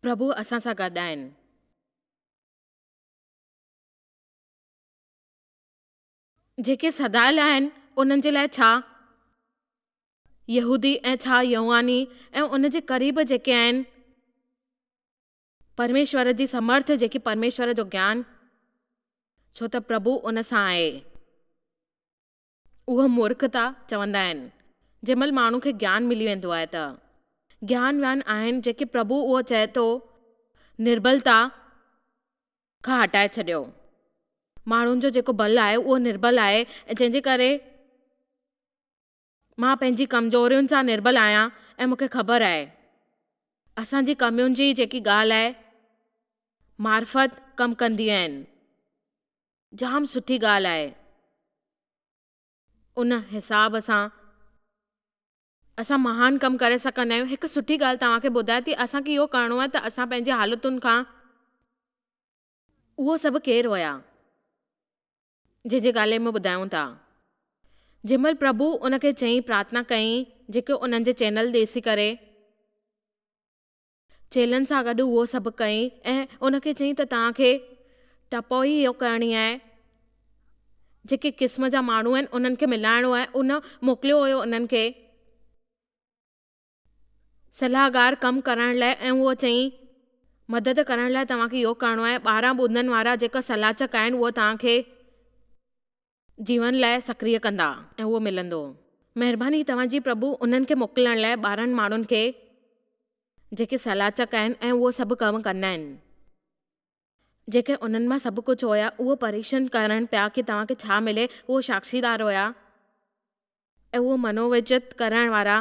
پرڀو اسان سان گڏ آهن. جيڪي سڏايل آهن انهن جي لاء ڇا؟ يهودي ۽ ڇا يوناني ۽ ان جي قريب جيڪي آهن، پرميشور جي سمرٿ جيڪي پرميشور جو گيان، ڇو ته پرڀو ان سان آهي. اهو مورکتا چوندا آهن، جنهن مهل ماڻهو کي گيان ملي ويندو آهي ته. گيان ويان آهن جيڪي پرڀو اهو چئي ٿو، نربلتا کان هٽائي ڇڏيو. ماڻهن جو جيڪو بل آهي اهو نربل آهي ۽ جنهن جي ڪري مان پنهنجي ڪمزورين سان نربل آهيان ۽ مون کي خبر آهي اسان جي ڪمين جي جيڪي ڳالهه آهي معرفت ڪم ڪنديون آهن جام سٺي ڳالهه آهي ان حساب سان اسان مهان ڪم ڪري سگهندا آهيون هڪ سٺي ڳالهه توهان کي ٻڌايان ٿي اسان کي اهو ڪرڻو آهي ته اسان پنهنجي حالتن کان اهو سڀ ڪير هيا، جنهن جي ڳالهه ۾ ٻڌايون ٿا. جنهن مهل پرڀو ان کي چئين پرارٿنا ڪئين، جيڪو انهن جي چينل ڏسي ڪري چيلن سان گڏ اهو سڀ ڪئين ۽ ان کي چئين ته توهان کي ٽپو ئي اهو ڪرڻي آهي، جيڪي قسم جا ماڻهو آهن انهن کي ملائڻو آهي، ان موڪليو هيو انهن کي. صلاحگار ڪم ڪرڻ لاء ۽ اهو چئين، مدد ڪرڻ لاء توهان کي اهو ڪرڻو آهي، 12 بوندن وارا جيڪا صلاحچڪ آهن اهو توهان کي جيون لاء سڪريه ڪندا ۽ اهو ملندو. مهرباني توهان جي پرڀو انهن کي موڪلڻ لاء 12 ماڻهن کي جيڪي صلاحچڪ آهن ۽ اهو سڀ ڪم ڪندا آهن. جيڪي انهن مان سڀ ڪجهه هيا اهو پريشن ڪرڻ پيا ڪي توهان کي ڇا ملي اهو ساڪشيدار هيا. ۽ اهو منووچت ڪرڻ وارا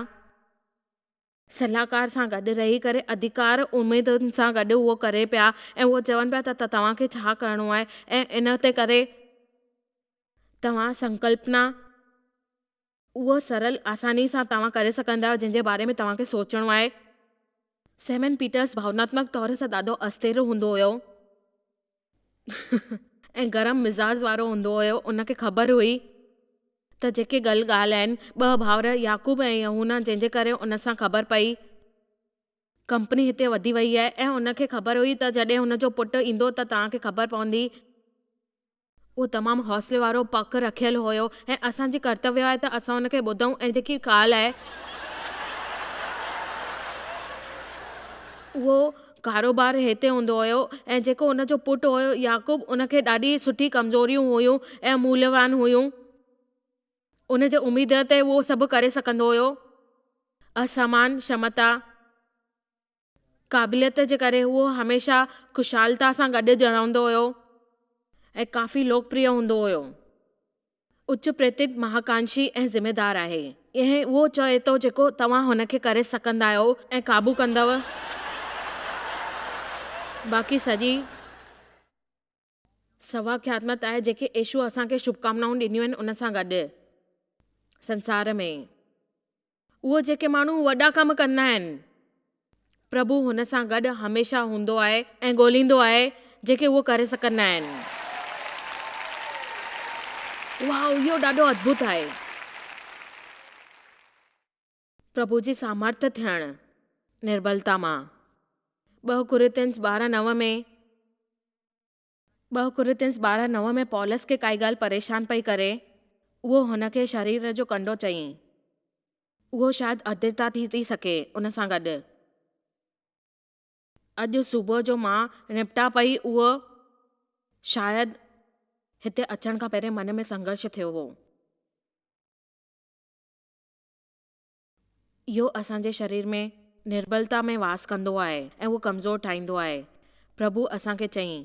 صلاحڪار سان گڏ رهي ڪري اڌڪار اميدن سان گڏ اهو ڪري پيا ۽ اهو چون پيا ته توهان کي ڇا ڪرڻو آهي ۽ ان تي ڪري توهان سنڪلپنا اهو سرل آساني سان توهان ڪري سگهندا آهيو جنهن جي باري ۾ توهان کي سوچڻو آهي. سيمن پيٽرس ڀاوناتمڪ طور سان ڏاڍو اسٿر هوندو هيو ۽ گرم مزاج وارو هوندو هيو ان کي خبر هئي ته جيڪي گل ڳالهه آهن، ٻه ڀائر يعقوب ۽ يوحنا جنهن جي ڪري ان سان خبر پئي. ڪمپني هتي وڌي وئي آهي ۽ ان کي خبر هئي ته جڏهن هن جو پٽ ايندو ته توهان کي خبر پوندي. اهو تمام حوصلي وارو پڪ رکيل هيو ۽ اسان جي ڪرتويه آهي ته اسان ان کي ٻڌون ۽ جيڪي ڳالهه آهي. اهو ڪاروبار هتي هوندو هيو ۽ جيڪو ان جو پٽ هيو يعقوب ان کي ڏاڍي سٺي ڪمزوريون هيون ۽ موليوان هيون. ان جي اميد تي اهو سڀ ڪري سگهندو هيو. اسامان شمتا، قابليت جي ڪري اهو هميشه خوشحالتا سان گڏ رهندو هيو ۽ ڪافي لوڪپريه هوندو هيو. اچ پرتت مهاڪانشي ۽ ذميدار آهي. ۽ اهو چوي ٿو جيڪو توهان هن کي ڪري سگهندا آهيو ۽ قابو ڪندؤ. باقي سڄي سواکياتمت آهي جيڪي يسوع اسان کي شڀڪامنائون ڏنيون آهن ان سان گڏ سنسار ۾. اهو جيڪي ماڻهو وڏا ڪم ڪندا آهن، پرڀو هن سان گڏ هميشه هوندو آهي ۽ ڳوليندو آهي جيڪي اهو ڪري سگهندا آهن. واء اهو ڏاڍو ادڀت آهي. پرڀو جي سامرٿ ٿيڻ نربلتا مان. 2 ڪورنٿينس 12:9 ۾. 2 ڪورنٿينس 12:9 ۾ پولس کي ڪائي ڳالهه پريشان پئي ڪري، اهو هن کي شرير جو ڪنڊو چيائين. اهو شايد اڌرتا ٿي ٿي سگهي ان سان گڏ. اڄ صبح جو مان نپٽان پئي اهو شايد هتي اچڻ کان پهرين من ۾ سنگهرش ٿيو هو. اهو اسان جي شرير ۾ نربلتا ۾ واس ڪندو آهي ۽ اهو ڪمزور ٺاهيندو آهي. پرڀو اسان کي چيائين،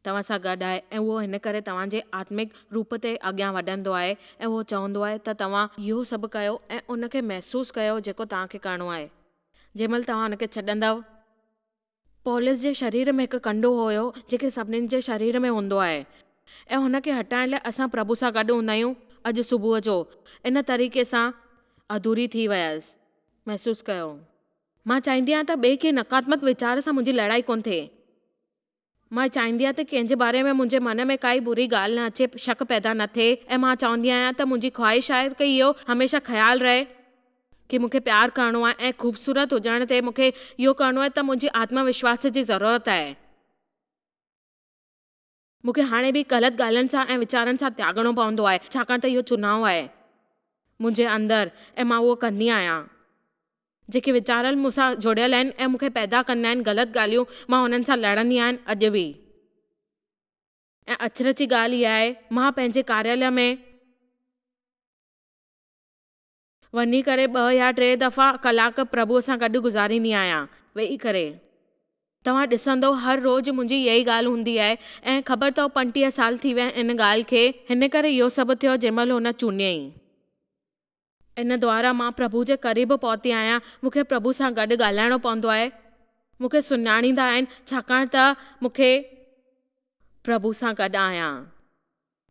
توهان سان گڏ آهي ۽ اهو هن ڪري توهان جي آتمڪ روپ تي اڳيان وڌندو آهي ۽ اهو چوندو آهي ته توهان اهو سڀ ڪيو ۽ ان کي محسوس ڪيو جيڪو توهان کي ڪرڻو آهي. جنهن مهل توهان ان کي ڇڏندؤ. پولس جي شرير ۾ هڪ ڪنڊو هيو جيڪي سڀنين جي شرير ۾ هوندو آهي ۽ هن کي هٽائڻ لاء اسان پرڀو سان گڏ هوندا آهيون اڄ صبح جو ان طريقي سان اڌوري ٿي ويس محسوس ڪيو. مان چاهيندي آهيان ته ٻئي ڪنهن نڪاراتمڪ ويچار سان منهنجي لڙائي ڪونه ٿئي. مان چاهيندي آهيان ته ڪنهن جي باري ۾ منهنجي من ۾ ڪائي بري ڳالهه نه اچي شڪ پيدا نه ٿئي ۽ مان چوندي آهيان ته منهنجي خواهش آهي ته اهو هميشه خيال رهي. ڪي مون کي پيار ڪرڻو آهي ۽ خوبصورت هجڻ تي مون کي اهو ڪرڻو آهي ته منهنجي آتم وشواس جي ضرورت آهي. مون کي هاڻي به غلط ڳالهين سان ۽ ويچارن سان تياڳڻو پوندو آهي، ڇاڪاڻ ته اهو چناء آهي منهنجي اندر ۽ مان اهو ڪندي آهيان. جيڪي ويچار مون سان جڙيل آهن ۽ مون کي پيدا ڪندا آهن غلط ڳالهيون، مان انهن سان لڙندي آهيان اڄ به. ۽ اچرج جي ڳالهه اها آهي، مان پنهنجي ڪارياليه ۾. وڃي ڪري ٻه يا ٽي دفعا ڪلاڪ پرڀوء سان گڏ گذاريندي آهيان ويهي ڪري. توهان ڏسندؤ هر روز منهنجي اها ئي ڳالهه هوندي آهي ۽ خبر اٿو 35 سال ٿي ويا آهن ان ڳالهه کي. هن ڪري اهو سڀ ٿيو جنهن مهل هن چونيائين. ان دوارا مان پرڀو جي قريب پهتي آهيان. مون کي پرڀو سان گڏ ڳالهائڻو پوندو آهي. مون کي سڃاڻيندا آهن ڇاڪاڻ ته مون کي پرڀو سان گڏ آهيان.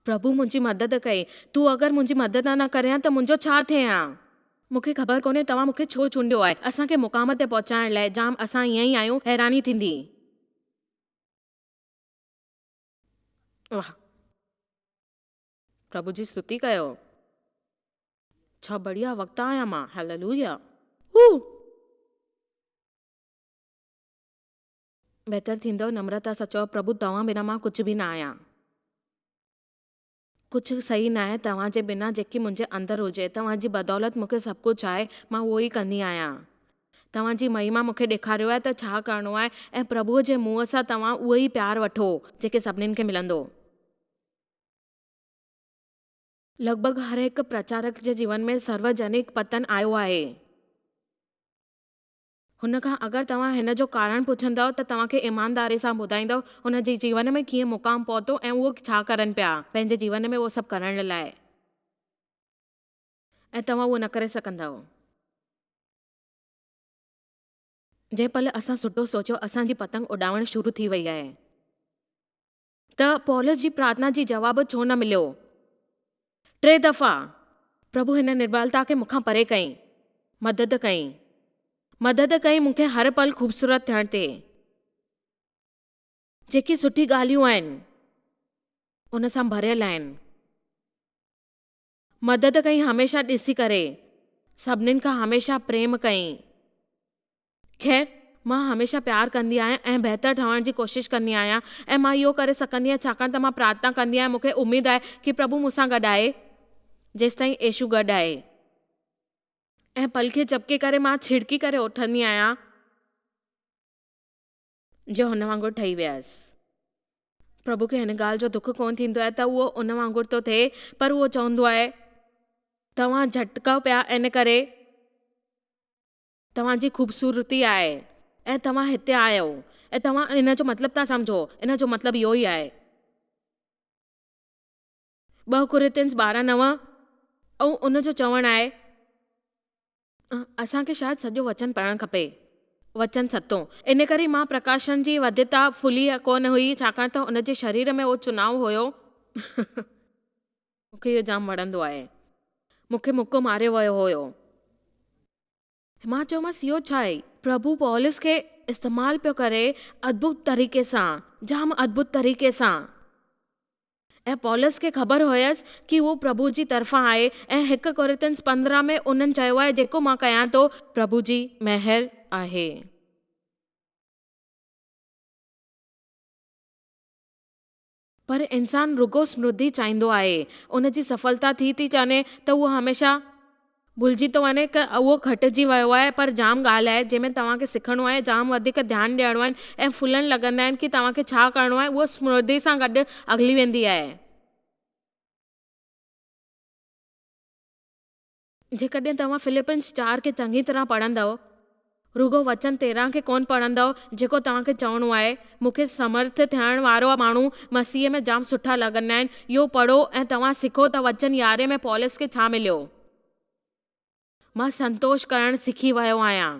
پرڀو منهنجي مدد ڪئي. تون اگر منهنجي مدد نه ڪرين ها ته منهنجو ڇا ٿئي ها؟ مون کي خبر ڪونهي توهان مون کي ڇو چونڊيو آهي. اسان کي مقام تي پهچائڻ لاء جام اسان ائين ئي آهيون. حيراني ٿيندي. واهه. پرڀو جي ستي ڪيو. ڇا بڙيا وقت آهيان مان. هليلويا. هو. بهتر ٿيندو نمرتا سان چئو پرڀو توهان بنا مان ڪجهه به نه آهيان. ڪجهه صحيح ناهي توهان جي بنا جيڪي منهنجي اندر هجي توهان جي بدولت مون کي سڀ ڪجهه آهي مان اهو ئي ڪندي آهيان. توهان جي مهما مون کي ڏيکاريو آهي ته ڇا ڪرڻو آهي ۽ پرڀوء جي منهن سان توهان اهو ئي پيار وٺو جيڪي سڀنين کي ملندو. لڳ ڀڳ هر هڪ پرچارڪ جي جيون ۾ سروجنڪ پتن آيو آهي. هن کان اگر توهان هن جو ڪارڻ پڇندؤ ته توهان کي ايمانداري سان ٻڌائيندو هن جي جيون ۾ ڪيئن مقام پهتو ۽ اهو ڇا ڪرن پيا پنهنجي جيون ۾ اهو سڀ ڪرڻ لاء ۽ توهان اهو نه ڪري سگهندؤ. جنهن پل اسان سٺو سوچيو اسان جي پتنگ اڏاوڻ شروع ٿي وئي آهي. ته پولس جي پرارٿنا جي جواب ڇو نه مليو؟ ٽي دفعا پرڀو هن نربلتا کي مون کان پري ڪئين. مدد ڪئين. مدد ڪئين مون کي هر پل خوبصورت ٿيڻ تي. جيڪي سٺي ڳالهيون آهن ان سان ڀريل آهن. مدد ڪئين هميشه ڏسي ڪري. سڀنين کان هميشه پريم ڪئين. خير، مان هميشه پيار ڪندي آهيان ۽ بهتر ٺهڻ جي ڪوشش ڪندي آهيان ۽ مان اهو ڪري سگهندي آهيان ڇاڪاڻ ته مان پرارٿنا ڪندي آهيان مون کي اميد آهي ڪي پرڀو مون سان گڏ آهي جيستائين يسوع گڏ آهي. ۽ پل کي جهپڪي ڪري مان ڇڙڪي ڪري اٿندي آهيان جو هن وانگر ٺهي ويس. پرڀو کي هن ڳالهه جو دک ڪونه ٿيندو آهي ته اهو ان وانگر ٿو ٿئي پر اهو چوندو آهي توهان جهٽڪو پيا ان ڪري توهان جي خوبصورتي آهي ۽ توهان هتي آهيو ۽ توهان ان جو مطلب ٿا سمجهو، ان جو مطلب اهو ئي آهي. 2 ڪورنٿينس 12 نو ۽ ان جو چوڻ آهي، اسان کي شايد سڄو وچن پڙهڻ کپي. وچن ستون، ان ڪري مان پرڪاشن جي وڌيتا ڦلي ڪونه هئي، ڇاڪاڻ ته ان جي شرير ۾ اهو چناء هيو. مون کي اهو جام وڻندو آهي. مون کي مڪو ماريو ويو هيو. مان چيومانس اهو ڇا آهي؟ پرڀو پولس کي استعمال پيو ڪري ادڀت طريقي سان، جام ادڀت طريقي سان. ۽ پولس کي خبر هيس ڪي اهو پرڀو جي طرفان آهي ۽ هڪ ڪورنٿينس 15 ۾ انهن چيو آهي جيڪو مان ڪيان ٿو پرڀو جي مهر آهي. پر انسان رڳو سمرڌي چاهيندو آهي. ان جي سڦلتا ٿي ٿي چڃي ته اهو هميشه ڀلجي ٿو وڃي ته اهو گهٽجي ويو آهي پر جام ڳالهه آهي جنهن ۾ توهان کي سکڻو آهي جام وڌيڪ ڌيان ڏيڻو آهي ۽ ڦلڻ لڳندا آهن ڪي توهان کي ڇا ڪرڻو آهي اهو سمرڌي سان گڏ اڳلي ويندي آهي. جيڪڏهن توهان فلپينز چار کي چڱي طرح پڙهندؤ، رڳو وچن 13 کي ڪونه پڙهندؤ، جيڪو توهان کي چوڻو آهي، مون کي سمرٿ ٿيڻ وارا ماڻهو مسيح ۾ جام سٺا لڳندا آهن، اهو پڙهو ۽ توهان سکو ته وچن 11 ۾ پولس کي ڇا مليو. مان سنتوش ڪرڻ سکي ويو آهيان.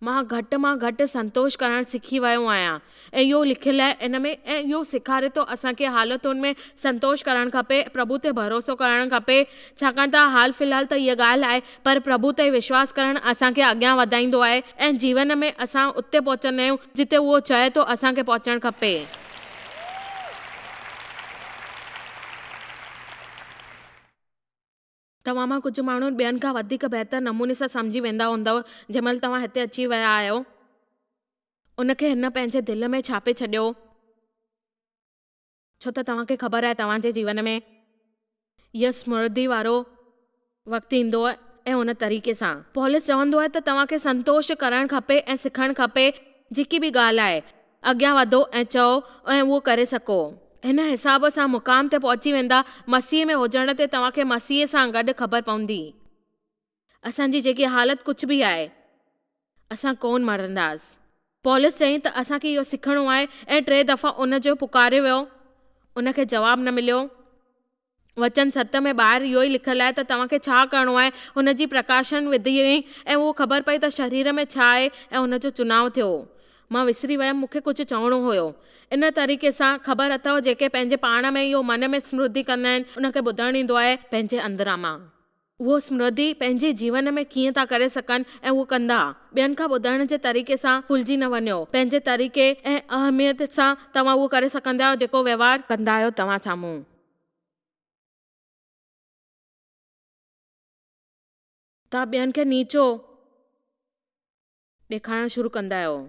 مان گهٽ مان گهٽ سنتوش ڪرڻ سکي ويو آهيان ۽ اهو لکيل آهي ان ۾ ۽ اهو سيکاري ٿو اسان کي حالتن ۾ سنتوش ڪرڻ کپي پرڀو تي ڀروسو ڪرڻ کپي ڇاڪاڻ ته حال في الحال ته هيء ڳالهه آهي پر پرڀو تي وشواس ڪرڻ اسان کي اڳيان وڌائيندو آهي ۽ جيون ۾ اسان اتي پهچندا آهيون جتي اهو چئي ٿو اسان کي پهچڻ کپي. توهان مان ڪجهه ماڻهو ٻين کان وڌيڪ بهتر نموني سان سمجهي ويندا هوندؤ جنهن مهل توهان هتي اچي ويا آهيو. ان کي هن پنهنجي دل ۾ ڇاپي ڇڏيو. ڇو ته توهان کي خبر آهي توهان جي جيون ۾ اهو سمرڌي وارو وقت ايندو ۽ ان طريقي سان. پولس چوندو آهي ته توهان کي سنتوش ڪرڻ کپي ۽ سکڻ کپي جيڪي به ڳالهه آهي اڳيان وڌو ۽ چئو ۽ اهو ڪري سگهو. هن حساب سان مقام تي پهچي ويندا مسيح ۾ هجڻ تي توهان کي مسيح سان گڏ خبر پوندي. اسان جي جيڪي حالت ڪجهه به آهي. اسان ڪونه مرنداس. پولس چيائين ته اسان کي اهو سکڻو آهي ۽ ٽي دفعا ان جو پڪاريو ويو. ان کي جواب نه مليو. وچن ست ۾ ٻاهر اهو ئي لکيل آهي ته توهان کي ڇا ڪرڻو آهي. هن جي پرڪاشن وڌي وئي ۽ اهو خبر پئي ته شرير ۾ ڇا آهي ۽ هن جو چناء ٿيو. مان وسري ويم مون کي ڪجهه چوڻو هيو. ان طريقي سان خبر اٿئو جيڪي پنهنجي پاڻ ۾ اهو من ۾ سمرڌي ڪندا آهن ان کي ٻڌڻ ايندو آهي پنهنجي اندران مان. اهو سمرڌي پنهنجي جيون ۾ ڪيئن ٿا ڪري سگهن ۽ اهو ڪندا. ٻين کان ٻڌڻ جي طريقي سان ڀلجي نه وڃو. پنهنجي طريقي ۽ اهميت سان توهان اهو ڪري سگهندا آهيو جيڪو وهنوار ڪندا آهيو توهان سامهون. توهان ٻين کي نيچو ڏيکارڻ شروع ڪندا آهيو.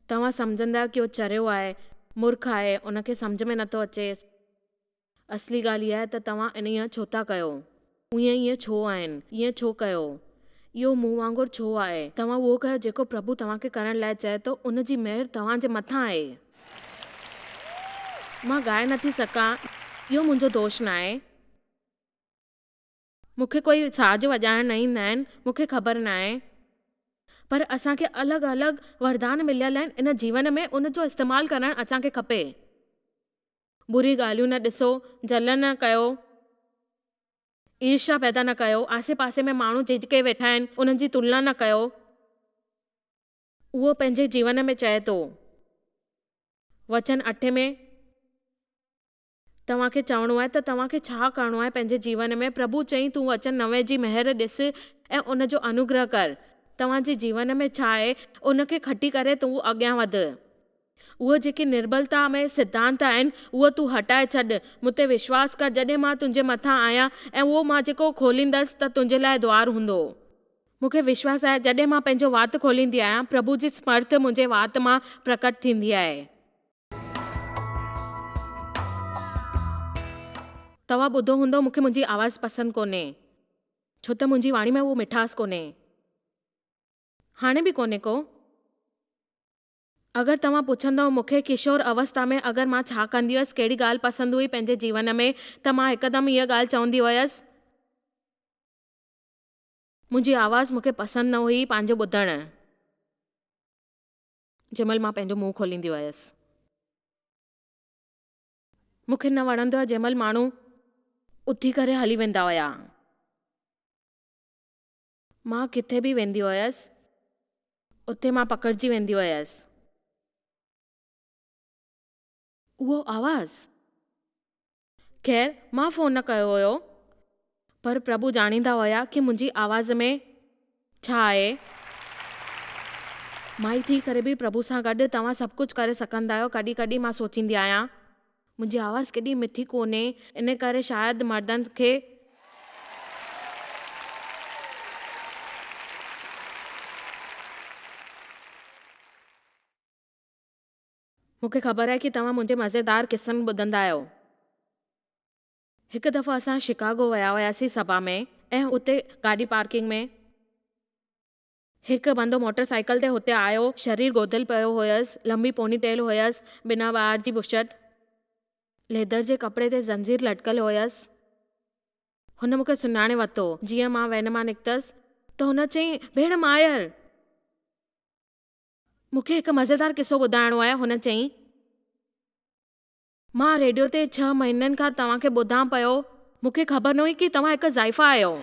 توهان سمجهندا آهيو ڪي اهو چريو آهي، مورک آهي، ان کي سمجهه ۾ نٿو اچي. اصلي ڳالهه اها آهي ته توهان ائين ڇو ٿا ڪيو؟ اهي ائين ڇو آهن؟ ائين ڇو ڪيو؟ اهو مون وانگر ڇو آهي؟ توهان اهو ڪيو جيڪو پرڀو توهان کي ڪرڻ لاء چئي ٿو، ان جي مهر توهان جي مٿان آهي. مان ڳائي نٿي سگهان، اهو منهنجو دوش ناهي. مون کي ڪوئي ساز وڄائڻ نه ايندا آهن، مون کي خبر ناهي. پر اسان کي الڳ الڳ وردان مليل آهن ان جيون ۾ ان جو استعمال ڪرڻ اسان کي کپي. بري ڳالهيون نه ڏسو، جلن نه ڪيو، ايرشا پيدا نه ڪيو، آسي پاسي ۾ ماڻهو جيڪي ويٺا آهن انهن جي تلنا نه ڪيو. اهو پنهنجي جيون ۾ چئي ٿو. وچن اٺين ۾. توهان کي چوڻو آهي ته توهان کي ڇا ڪرڻو آهي پنهنجي جيون ۾. پرڀو چيائين تون وچن نوين جي مهر ڏس ۽ ان جو انوگره ڪر. توهان جي جيون ۾ ڇا آهي ان کي کٽي ڪري تون اڳيان وڌ. اهي جيڪي نربلتا ۾ سڌانت آهن اهي تون هٽائي ڇڏ. مون تي وشواس ڪر جڏهن مان تنهنجي مٿان آهيان ۽ اهو مان جيڪو کوليندس ته تنهنجي لاء دوار هوندو. مون کي وشواس آهي جڏهن مان پنهنجو وات کوليندي آهيان پرڀو جي سمرٿ منهنجي وات مان پرڪٽ ٿيندي آهي. توهان ٻڌو هوندو مون کي منهنجي آواز پسند ڪونهي ڇو ته منهنجي واڻي ۾ اهو مٺاس ڪونهي. هاڻي به ڪونهي ڪو. اگر توهان پڇندؤ مون کي ڪشور اوستا ۾ اگر مان ڇا ڪندي هيس ڪهڙي ڳالهه پسند هئي پنهنجي جيون ۾ ته مان هڪدم هيء ڳالهه چوندي هيس. منهنجي آواز مون کي پسند نه هئي پنهنجو ٻڌڻ. جنهن مهل مان پنهنجو منهن کوليندي هيس. مون کي نه وڻندو هو جنهن مهل ماڻهو اٿي ڪري هلي ويندا هيا. مان ڪٿي به ويندي هيس اتي مان پڪڙجي ويندي هيس. اهو آواز. خير، مان فون نه ڪيو هيو، پر پرڀو ڄاڻيندا هيا ڪي منهنجي آواز ۾ ڇا آهي. مائي ٿي ڪري به پرڀو سان گڏ توهان سڀ ڪجهه ڪري سگهندا آهيو، ڪڏهن ڪڏهن مان سوچيندي آهيان، منهنجي آواز ڪيڏي مٺي ڪونهي، ان ڪري شايد مردن کي. مون کي خبر آهي ڪي توهان منهنجي مزيدار قصن ٻڌندا آهيو. هڪ دفعو اسان شڪاگو ويا هياسين سڀا ۾ ۽ اتي گاڏي پارڪنگ ۾ هڪ بندو موٽر سائيڪل تي هتي آيو شرير ڳوڌل پيو هيس لمبي پوني ٽيل هيس بنا ٻاهر جي بشرٽ ليدر جي ڪپڙي تي زنجير لٽڪل هيس هن مون کي سڃاڻي ورتو جيئن مان وين مان نڪتس ته هن چيائين ڀيڻ مائر! مون کي هڪ مزيدار قصو ٻڌائڻو آهي، هن چيائين. مان ريڊيو تي ڇهه مهينن کان توهان کي ٻڌان پيو، مون کي خبر نه هئي ڪي توهان هڪ زائفه آهيو.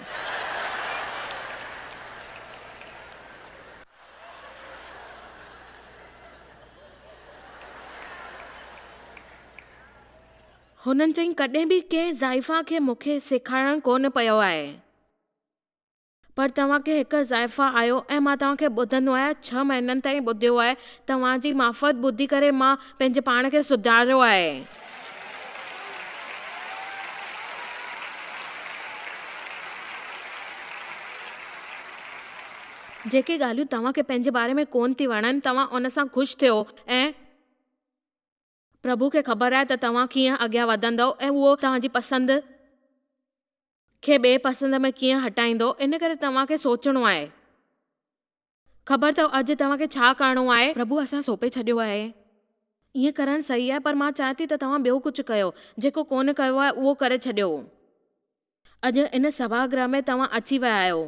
هنن چيائين، ڪڏهن به ڪنهن زائفه کي مون کي سيکارڻ ڪونه پيو آهي. پر توهان کي هڪ زائفه آهيو ۽ مان توهان کي ٻڌندو آهيان ڇهه مهينن تائين ٻڌيو آهي توهان جي معرفت ٻڌي ڪري مان پنهنجي پاڻ کي سڌاريو آهي. جيڪي ڳالهيون توهان کي پنهنجي باري ۾ ڪونه ٿي وڻن، توهان ان سان خوش ٿيو ۽. پرڀو کي خبر آهي ته توهان ڪيئن اڳيان وڌندؤ ۽ اهو توهان جي پسند کي ٻئي پسند ۾ ڪيئن هٽائيندو، ان ڪري توهان کي سوچڻو آهي. خبر اٿو اڄ توهان کي ڇا ڪرڻو آهي؟ پرڀو اسان سونپي ڇڏيو آهي. ائين ڪرڻ صحيح آهي پر مان چاهيان ٿي ته توهان ٻيو ڪجهه ڪيو، جيڪو ڪونه ڪيو آهي اهو ڪري ڇڏيو. اڄ ان سڀاگرهه ۾ توهان اچي ويا آهيو.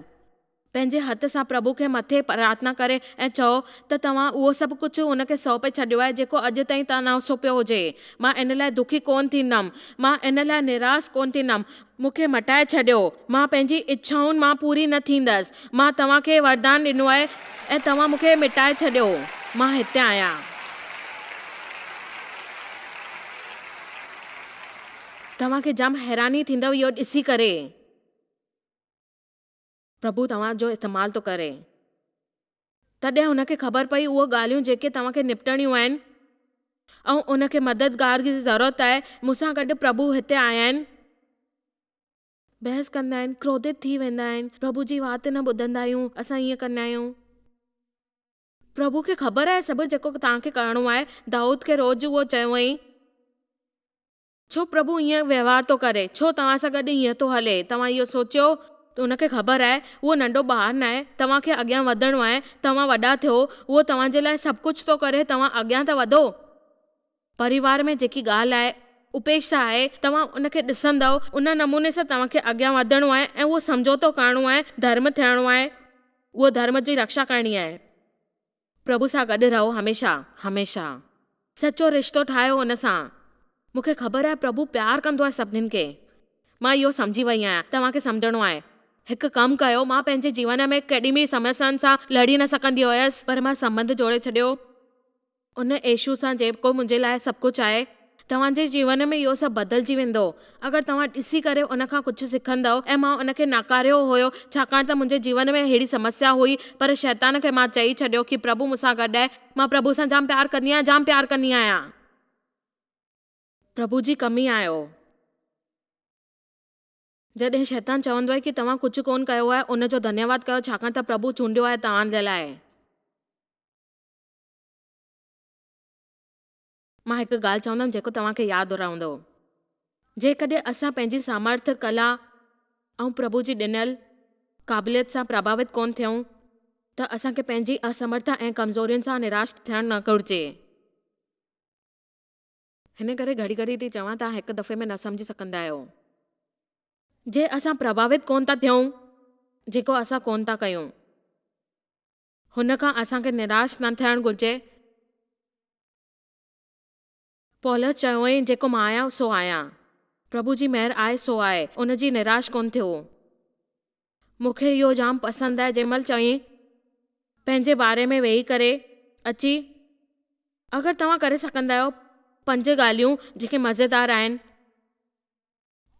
پنهنجي هٿ سان پرڀو کي مٿي پرارٿنا ڪري ۽ چئو ته توهان اهو سڀ ڪجهه هن کي سونپي ڇڏيو آهي جيڪو اڄ تائين توهان نه سونپيو هجي. مان ان لاء دکي ڪونه ٿيندم. مان ان لاء نراس ڪونه ٿيندم. مون کي مٽائي ڇڏيو. مان پنهنجي اڇائن مان پوري نه ٿيندس. مان توهان کي وردان ڏنو آهي ۽ توهان مون کي مٽائي ڇڏيو. مان هتي آهيان. توهان کي جام حيراني ٿيندؤ اهو ڏسي ڪري. پرڀو توهان جو استعمال ٿو ڪري. تڏهن هن کي خبر پئي اهو ڳالهيون جيڪي توهان کي نپٽڻيون آهن ۽ ان کي مددگار جي ضرورت آهي. مون سان گڏ پرڀو هتي آيا آهن. بحث ڪندا آهن، ڪروڌت ٿي ويندا آهن، پرڀو جي وات نه ٻڌندا آهيون، اسان ائين ڪندا آهيون. پرڀو کي خبر آهي سڀ جيڪو توهان کي ڪرڻو آهي. دائود کي روز اهو چيو هئائين. ڇو پرڀو ائين وهنوار ٿو ڪري؟ ڇو توهان سان گڏ ائين ٿو هلي؟ توهان اهو سوچيو ته هن کي خبر آهي، اهو ننڍو ٻار ناهي، توهان کي اڳيان وڌڻو آهي، توهان وڏا ٿيو، اهو توهان جي لاء سڀ ڪجهه ٿو ڪري، توهان اڳيان ته وڌو. پريوار ۾ جيڪي ڳالهه آهي، اپيڪشا آهي، توهان ان کي ڏسندؤ، ان نموني سان توهان کي اڳيان وڌڻو آهي ۽ اهو سمجهوتو ڪرڻو آهي، ڌرم ٿيڻو آهي، اهو ڌرم جي رڪشا ڪرڻي آهي. پرڀو سان گڏ رهو هميشه، هميشه. سچو رشتو ٺاهيو ان سان. مون کي خبر آهي پرڀو پيار ڪندو آهي سڀنين کي. مان اهو سمجهي وئي آهيان، توهان کي سمجهڻو آهي. هڪ ڪم ڪيو، مان پنهنجي جيون ۾ ڪڏهن به سمسيائن سان لڙي نه سگهندي هيس، پر مان سنٻنڌ جوڙي ڇڏيو. ان يسوع سان جيڪو منهنجي لاء سڀ ڪجهه آهي. توهان جي جيون ۾ اهو سڀ بدلجي ويندو اگر توهان ڏسي ڪري ان کان ڪجهه سکندؤ ۽ مان ان کي ناڪاريو هيو ڇاڪاڻ ته منهنجي جيون ۾ اهڙي سمسيا هئي پر شيطان کي مان چئي ڇڏيو ڪي پرڀو مون سان گڏ آهي مان پرڀو سان جام پيار ڪندي آهيان جام پيار ڪندي آهيان. پرڀو جي ڪمي آهيو. جڏهن شيطان چوندو آهي ڪي توهان ڪجهه ڪونه ڪيو آهي ان جو ڌنيواد ڪيو ڇاڪاڻ ته پرڀو چونڊيو آهي توهان جي لاء. مان هڪ ڳالهه چوندم جيڪو توهان کي ياد رهندو. جيڪڏهن اسان پنهنجي سامرٿ، ڪلا ۽ پرڀو جي ڏنل قابليت سان پرڀاوت ڪونه ٿيون ته اسان کي پنهنجي اسمرٿا ۽ ڪمزورين سان نراش ٿيڻ نه گهرجي. هن ڪري گهڙي گهڙي ٿي چوان توهان هڪ دفعي ۾ نه سمجهي سگهندا آهيو. جي اسان پرڀاوت ڪونه ٿا ٿيون جيڪو اسان ڪونه ٿا ڪيون. هن کان اسان کي نراش نه ٿيڻ گهرجي. پولس چيو هئائين، جيڪو مان آهيان، سو آهيان. پرڀو جي مهر آهي، سو آهي. ان جي نراش ڪونه ٿيو. مون کي اهو جام پسند آهي، جنهن مهل چيائين، پنهنجي باري ۾ ويهي ڪري اچي، اگر توهان ڪري سگهندا آهيو، پنج ڳالهيون جيڪي مزيدار آهن.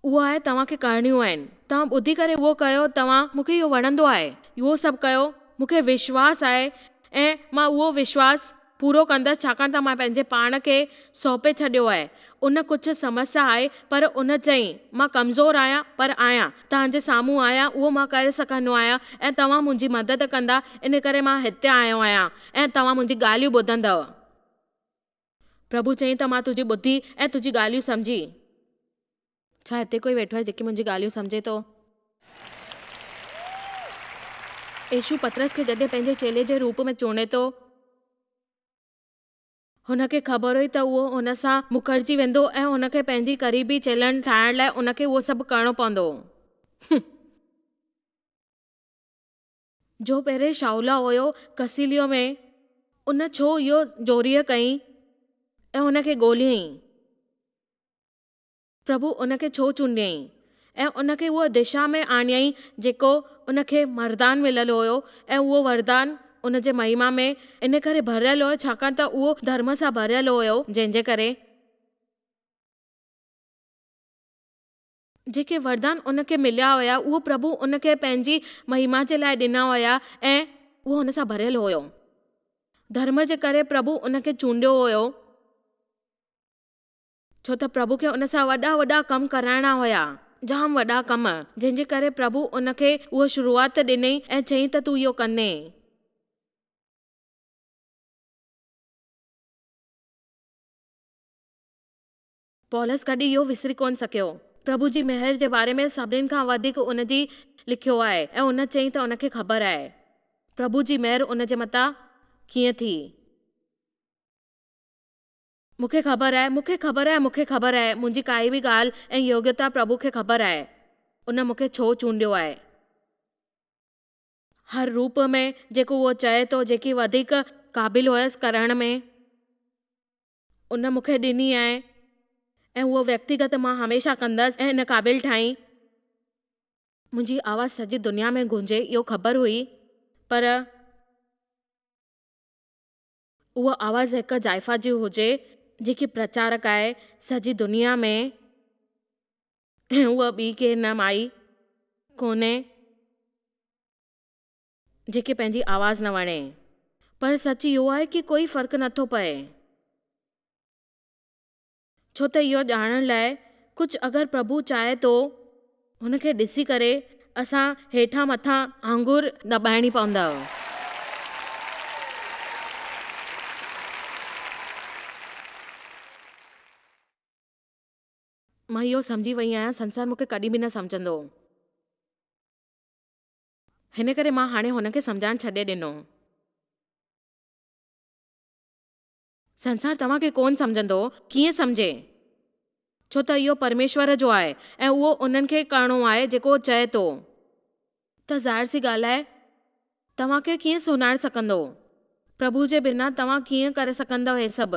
اهو آهي توهان کي ڪرڻيون آهن. توهان ٻڌي ڪري اهو ڪيو توهان مون کي اهو وڻندو آهي اهو سڀ ڪيو مون کي وشواس آهي ۽ مان اهو وشواس پورو ڪندس ڇاڪاڻ ته مان پنهنجي پاڻ کي سونپي ڇڏيو آهي ان ڪجهه سمسيا آهي پر ان چئين مان ڪمزور آهيان پر آهيان توهان جي سامهون آهيان اهو مان ڪري سگهندو آهيان ۽ توهان منهنجي مدد ڪندا ان ڪري مان هتي آيو آهيان ۽ توهان منهنجي ڳالهيون ٻڌندؤ. پرڀو چيائين ته مان تنهنجي ٻڌي ۽ تنهنجي ڳالهيون سمجهي. ڇا هتي ڪوئي ويٺو آهي جيڪي منهنجي ڳالهيون سمجهي ٿو؟ يسوع پطرس کي جڏهن پنهنجي چيلي جي روپ ۾ چونڊي ٿو، هن کي خبر هئي ته اهو هن سان مڪرجي ويندو ۽ هن کي پنهنجي قريبي چيلن ٺاهڻ لاء ان کي اهو سڀ ڪرڻو پوندو. جو پهرين شائولا هيو ڪسيليو ۾، ان ڇو اهو زوريء ڪئي ۽ هن کي ڳوليائين؟ پرڀو ان کي ڇو چونڊيائين ۽ ان کي اهو دشا ۾ آڻيائين جيڪو ان کي مردان مليل هيو ۽ اهو وردان ان جي مهما ۾ ان ڪري ڀريل هيو ڇاڪاڻ ته اهو ڌرم سان ڀريل هيو جنهن جي ڪري جيڪي وردان ان کي مليا هيا، اهو پرڀو ان کي پنهنجي مهما جي لاء ڏنا هيا ۽ اهو هن سان ڀريل هيو. ڌرم جي ڪري پرڀو ان کي چونڊيو هيو، ڇو ته پرڀو کي ان سان وڏا وڏا ڪم ڪرائڻا هيا، جام وڏا ڪم، جنهن جي ڪري پرڀو ان کي اهو شروعات ڏني ۽ چيائين ته تون اهو ڪندين. پولس ڪڏهن اهو وسري ڪونه سگهيو. پرڀو جي مهر جي باري ۾ سڀني کان وڌيڪ ان جي لکيو آهي ۽ ان چئي ته ان کي خبر آهي پرڀو جي مهر ان جي مٿان ڪيئن ٿي. مون کي خبر آهي، مون کي خبر آهي، مون کي خبر آهي، منهنجي ڪائي به ڳالهه ۽ يوگيتا پرڀو کي خبر آهي. ان مون کي ڇو چونڊيو آهي. هر روپ ۾ جيڪو اهو چئي ٿو جيڪي وڌيڪ قابل هيس ڪرڻ ۾. ان مون کي ڏني آهي ۽ اهو ويڪتيگت مان هميشه ڪندس ۽ ان قابل ٺاهين. منهنجي آواز سڄي دنيا ۾ گونجي اهو خبر هئي پر اهو آواز هڪ زائفا جي هجي جيڪي پرچارڪ آهي سڄي دنيا ۾ ۽ اها ٻي ڪير نه مائي ڪونهي. جيڪي پنهنجي آواز نه وڻي. پر سچ اهو آهي ڪي ڪوئي فرق نه ٿو پئي. ڇو ته اهو ڄاڻڻ لاء ڪجهه اگر پرڀو چاهي ٿو. هن کي ڏسي ڪري اسان هيٺان مٿان آڱر دٻائڻي پوندو. مان اهو سمجهي وئي آهيان سنسار مون کي ڪڏهن به نه سمجهندو. هن ڪري مان هاڻي هن کي سمجهائڻ ڇڏي ڏنو. سنسار توهان کي ڪونه سمجهندو، ڪيئن سمجهي؟ ڇو ته اهو پرميشور جو آهي ۽ اهو انهن کي ڪرڻو آهي جيڪو هو چئي ٿو. ته ظاهر سي ڳالهه آهي، توهان کي ڪيئن سڃاڻي سگهندو؟ پرڀو جي بنا توهان ڪيئن ڪري سگهندؤ هي سڀ؟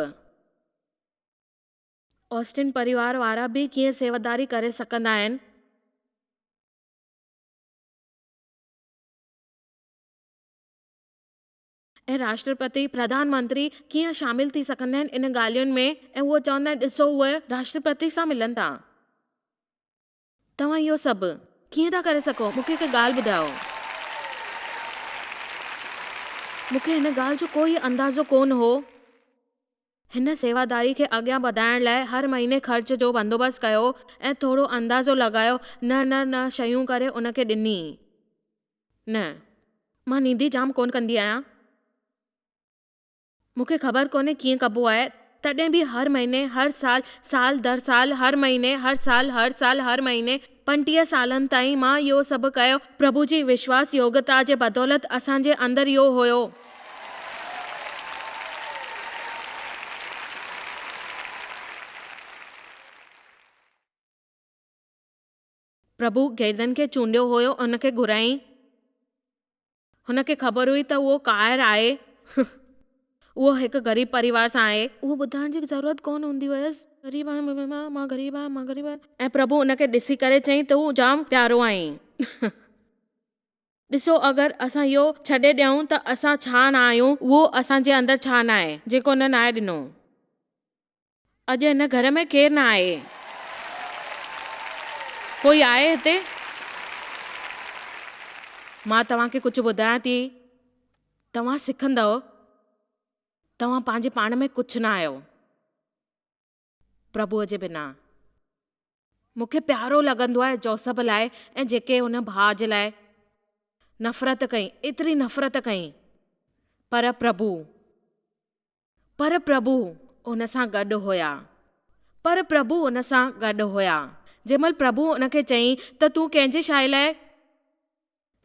آسٽن پريوار وارا به ڪيئن سيواداري ڪري سگهندا آهن؟ ۽ راشٽرپتي، پرڌان منتري ڪيئن شامل ٿي سگهندا آهن ان ڳالهين ۾ ۽ اهو چوندا آهن ڏسو اهي راشٽرپتي سان ملن ٿا. توهان اهو سڀ ڪيئن ٿا ڪري سگهو؟ مون کي هڪ ڳالهه ٻڌايو. مون کي هن ڳالهه جو ڪوئي اندازو ڪونه هو. هن سيواداري کي اڳيان وڌائڻ لاء هر مهيني خرچ جو بندوبست ڪيو ۽ ٿورو اندازو لڳايو نه نه نه شيون ڪري ان کي ڏني. نه. مان نيندي جام ڪونه ڪندي آهيان. مون کي خبر ڪونهي ڪيئن ڪبو آهي. تڏهن به هر مهيني، هر سال، سال در سال، هر مهيني، هر سال، هر سال، هر مهيني، 35 سالن تائين مان اهو سڀ ڪيو. پرڀو جي وشواس يوگتا جي بدولت اسان جي اندر اهو هيو. پرڀو گيدن کي چونڊيو هيو ان کي گهرائين. هن کي خبر هئي ته اهو ڪائر آهي. اهو هڪ غريب پريوار سان آهي. اهو ٻڌائڻ جي ضرورت ڪونه هوندي هيس. غريب آهيان مان غريب آهيان مان غريب آهيان. ۽ پرڀو ان کي ڏسي ڪري چيائين تون جام پيارو آهين. ڏسو اگر اسان اهو ڇڏي ڏيون ته اسان ڇا نه آهيون، اهو اسان جي اندر ڇا نه آهي، جيڪو هن ناهي ڏنو. اڄ هن گهر ۾ ڪير نه آهي؟ ڪوئي آهي هتي؟ مان توهان کي ڪجهه ٻڌايان ٿي، توهان سکندؤ، توهان پنهنجي پاڻ ۾ ڪجهه نه آهيو. پرڀوء جي بنا. مون کي پيارو لڳندو آهي جوسب لاء ۽ جيڪي هن ڀاء جي لاء نفرت ڪئي، ايتري نفرت ڪئي. پر پرڀو، پر پرڀو هن سان گڏ هيا. پر پرڀو هن سان گڏ هيا. جنهن مهل پرڀو هن کي چيائين ته تون ڪنهن جي شاهي لاء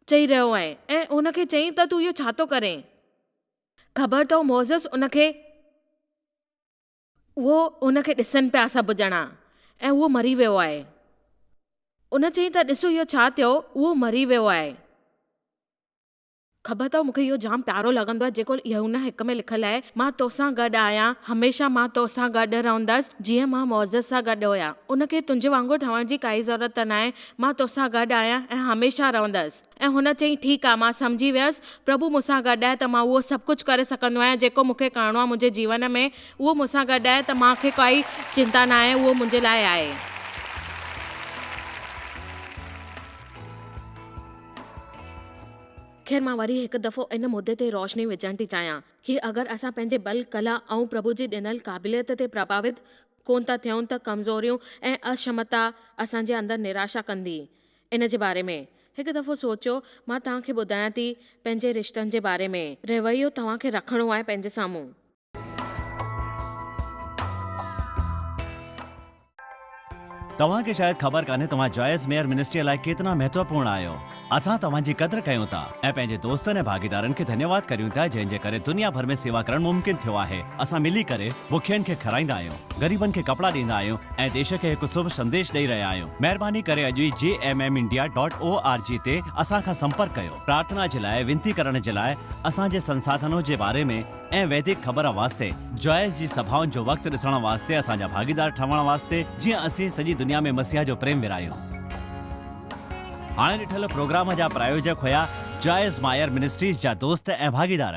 چئي رهيو آهين ۽ هن کي چيائين ته تون اهو ڇا ٿو ڪرين؟ خبر اٿو موسس ان کي اهو ان کي ڏسن پيا سڀ ڄڻا ۽ اهو مري ويو آهي. ان چيائين ته ڏسو اهو ڇا ٿيو، اهو مري ويو آهي. خبر اٿو مون کي اهو جام پيارو لڳندو آهي جيڪو يوحنا هڪ ۾ لکيل آهي، مان توسان گڏ آهيان، هميشه مان توسان گڏ رهندس، جيئن مان موسس سان گڏ هيان. ان کي تنهنجي وانگر ٺهڻ جي ڪائي ضرورت ناهي، مان توسان گڏ آهيان ۽ هميشه رهندس. ۽ هن چيائين، ٺيڪ آهي، مان سمجهي ويس، پرڀو مون سان گڏ آهي ته مان اهو سڀ ڪجهه ڪري سگهندو آهيان جيڪو مون کي ڪرڻو آهي منهنجي جيون ۾، اهو مون سان گڏ آهي ته مان کي ڪائي چنتا ناهي، اهو منهنجي لاء آهي. خير مان وري هڪ دفعو ان مدعي تي روشني وجهڻ ٿي چاهيان ڪي اگر اسان پنهنجي بل، ڪلا ۽ پرڀو جي ڏنل قابليت تي پرڀاوت ڪونه ٿا ٿيون ته ڪمزوريون ۽ اشمتا اسان جي اندر نراشا ڪندي. ان جي باري ۾ هڪ دفعو سوچيو، مان توهان کي ٻڌايان ٿي پنهنجي رشتن جي باري ۾. رويو توهان کي رکڻو آهي پنهنجي سامهون. توهان کي شايد خبر ڪانهي توهان جوائس ميئر منسٽريء لاء ڪيتنا مهتوپورڻ آهيو. اسان توهان جي قدر ڪيون ٿا ۽ پنهنجي دوستن ۽ ڀاڳيدارن کي ڌنيواد ڪريون ٿا جنهن جي ڪري دنيا ڀر ۾ سيوا ڪرڻ ممڪن ٿيو آهي. اسان ملي ڪري بکين کي کارائيندا آهيون، غريبن کي ڪپڙا ڏيندا آهيون ۽ ديش کي هڪ شڀ سنديش ڏئي رهيا آهيون. مهرباني ڪري اڄ ئي J M M India dot O R G تي اسان کان سمپرڪ ڪيو. پرارٿنا جي لاء وينتي ڪرڻ جي لاء اسان جي سنساڌنو جي باري ۾ ۽ ويدڪ خبر واسطي جوائس جي سڀائن جو وقت ڏسڻ واسطي اسان جا ڀاڳيدار ٺهڻ واسطي جيئن اسين سڄي دنيا ۾ مسيح جو پريم ورهايون. هاڻي ڏٺل پروگرام جا پرايوجڪ هيا جوائس مائر منسٽريز جا دوست ۽ ڀاڳيدار.